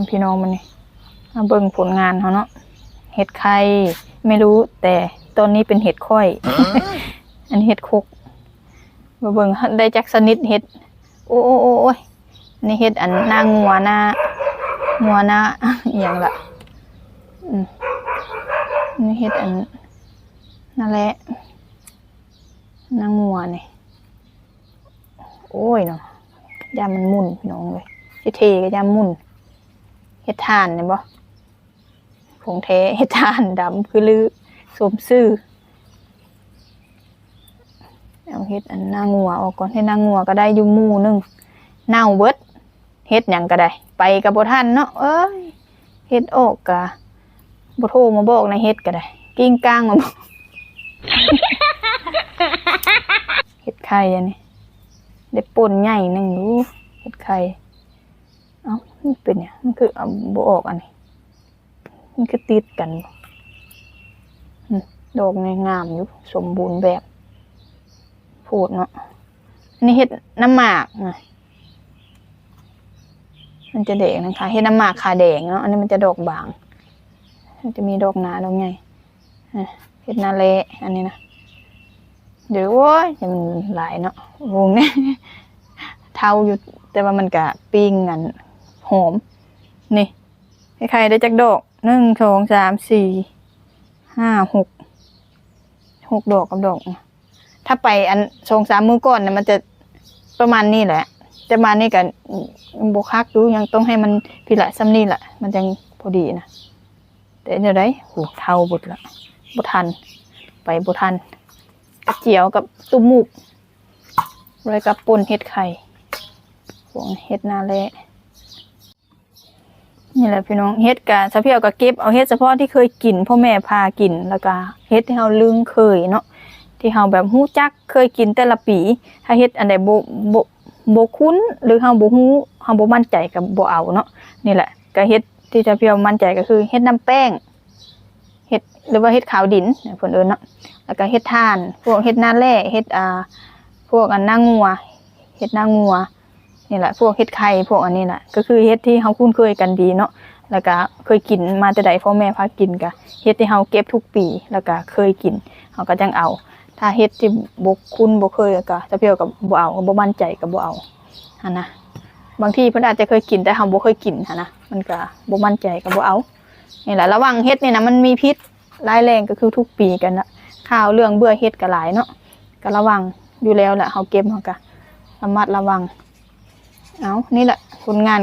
ພີ່ນ້ອງ ມື້ນີ້ມາເບິ່ງຜົນງານເຮົາເນາະ. ເຫັດໄຂ່ ໄມ່ຮູ້ ແຕ່ຕອນນີ້ເປັນເຫັດຂ້ອຍ. ອັນເຫັດຄົກ ມາເບິ່ງໄດ້ຈັກຊະນິດເຫັດ. ໂອ້ ໂອ້ ໂອ້ ໂອ້ຍ ນີ້ເຫັດອັນໜ້າງົວ ໜ້າງົວ ໜ້າອີ່ຫຍັງລະ. ອືມ ນີ້ເຫັດອັນນັ້ນແຫຼະ ໜ້າງົວນີ້. ໂອ້ຍເນາະ ຢ້ານມັນໝຸ່ນ ພີ່ນ້ອງເອີຍ ຊິເທກໍຢ້ານໝຸ່ນ. ເຫັດຖ່ານນີ້ບໍ່ ຂອງແທ້ ເຫັດຖ່ານດຳຄືລື ສົມຊື່. ເອົາເຫັດອັນໜ້າງົວອອກກ່ອນ. ເຫັດໜ້າງົວກໍໄດ້ຢູ່ໝູ່ໜຶ່ງ ເນົ່າເບິດ. ເຮັດຫຍັງກໍໄດ້ ໄປກໍບໍ່ທັນເນາະ. ເອີຍ ເຮັດອອກກໍບໍ່ໂທມາບອກນະ ເຮັດກໍໄດ້ ກິ້ງກ້າງມາບອກ. ເຫັດໄຂ່ອັນນີ້ ໄດ້ປົ່ນໃຫຍ່ໜຶ່ງຢູ່ ເຫັດໄຂ່. ເອົ້າ ມັນເປັນຫຍັງ ມັນຄືເອົາບໍ່ອອກອັນນີ້ ມັນຄືຕິດກັນ. ອືມ ດອກງາມຢູ່ ສົມບູນແບບໂພດເນາະ. ອັນນີ້ເຫັດນ້ຳໝາກນະ ມັນຈະແດງນະຄະ ເຫັດນ້ຳໝາກຂາແດງເນາະ. ອັນນີ້ມັນຈະດອກບາງ ມັນຈະມີດອກໜາ ດອກໃຫຍ່. ອາ ເຫັດໜ້າແລ້ ອັນນີ້ນະ ເດີ. ໂອ້ຍ ມັນຫຼາຍເນາະ ວົງນີ້ ເທົາຢູ່ ແຕ່ວ່າມັນກະປີ້ງອັນຫອມ. ນີ້ ໄຂ່ໄດ້ຈັກດອກ ໜຶ່ງ ສອງ ສາມ ສີ່ ຫ້າ ຫົກ ຫົກດອກກັບດອກ. ຖ້າໄປອັນສອງສາມມື້ກ່ອນນະ ມັນຈະປະມານນີ້ແຫຼະ ແຕ່ມານີ້ກະບໍ່ຄັກຢູ່ ຍັງຕ້ອງໃຫ້ມັນພີ້ລະ ຊ່ຳນີ້ລະ ມັນຈັ່ງພໍດີນະ. ແຕ່ແນວໃດ ໂຫ ເທົາເບິດລະ ບໍ່ທັນ ໄປບໍ່ທັນ. ກະຈຽວກັບຕຸ້ມໝູກ ແລ້ວກະປົ່ນເຫັດໄຂ່ ພວກເຫັດໜ້າແລ້. ນີ້ແຫຼະພີ່ນ້ອງ ເຫັດກະ ສາວພຽວກະເກັບເອົາເຫັດສະເພາະທີ່ເຄີຍກິນ ພໍ່ແມ່ພາກິນ ແລ້ວກະເຫັດທີ່ເຮົາລຶ້ງເຄີຍເນາະ ທີ່ເຮົາແບບຮູ້ຈັກເຄີຍກິນແຕ່ລະປີ. ຖ້າເຫັດອັນໃດບໍ່ ບໍ່ ບໍ່ຄຸ້ນ ຫຼືເຮົາບໍ່ຮູ້ ເຮົາບໍ່ໝັ້ນໃຈກະບໍ່ເອົາເນາະ. ນີ້ແຫຼະ ກະເຫັດທີ່ສາວພຽວໝັ້ນໃຈກະຄືເຫັດນ້ຳແປ້ງ ເຫັດ ຫຼືວ່າເຫັດຂາວດິນເພິ່ນເອີ້ນເນາະ ແລ້ວກະເຫັດຖ່ານ ພວກເຫັດໜ້າແລ້ ເຫັດ ອ່າ ພວກອັນໜ້າງົວ ເຫັດໜ້າງົວ ນີ້ແຫຼະ ພວກເຫັດໄຂ່ ພວກອັນນີ້ແຫຼະ ກະຄືເຫັດທີ່ເຮົາຄຸ້ນເຄີຍກັນດີເນາະ ແລ້ວກະເຄີຍກິນມາແຕ່ໃດ ພໍ່ແມ່ພາກິນ ກະເຫັດທີ່ເຮົາເກັບທຸກປີ ແລ້ວກະເຄີຍກິນ ເຮົາກະຈັ່ງເອົາ. ຖ້າເຫັດທີ່ບໍ່ຄຸ້ນບໍ່ເຄີຍ ກະສາວພຽວກະບໍ່ເອົາ ກະບໍ່ໝັ້ນໃຈກະບໍ່ເອົາຫັ້ນນະ. ບາງທີເພິ່ນອາດຈະເຄີຍກິນ ແຕ່ເຮົາບໍ່ເຄີຍກິນຫັ້ນນະ ມັນກະບໍ່ໝັ້ນໃຈກະບໍ່ເອົາ. ນີ້ແຫຼະ ລະວັງເຫັດນີ້ນະ ມັນມີພິດ ຮ້າຍແຮງກະຄືທຸກປີກັນລະ ຂ່າວເລື່ອງເບື່ອເຫັດກະຫຼາຍເນາະ ກະລະວັງຢູ່ແລ້ວລະ ເຮົາເກັບເຮົາກະລະມັດລະວັງ. ເອົາ ນີ້ລະຜົນງານ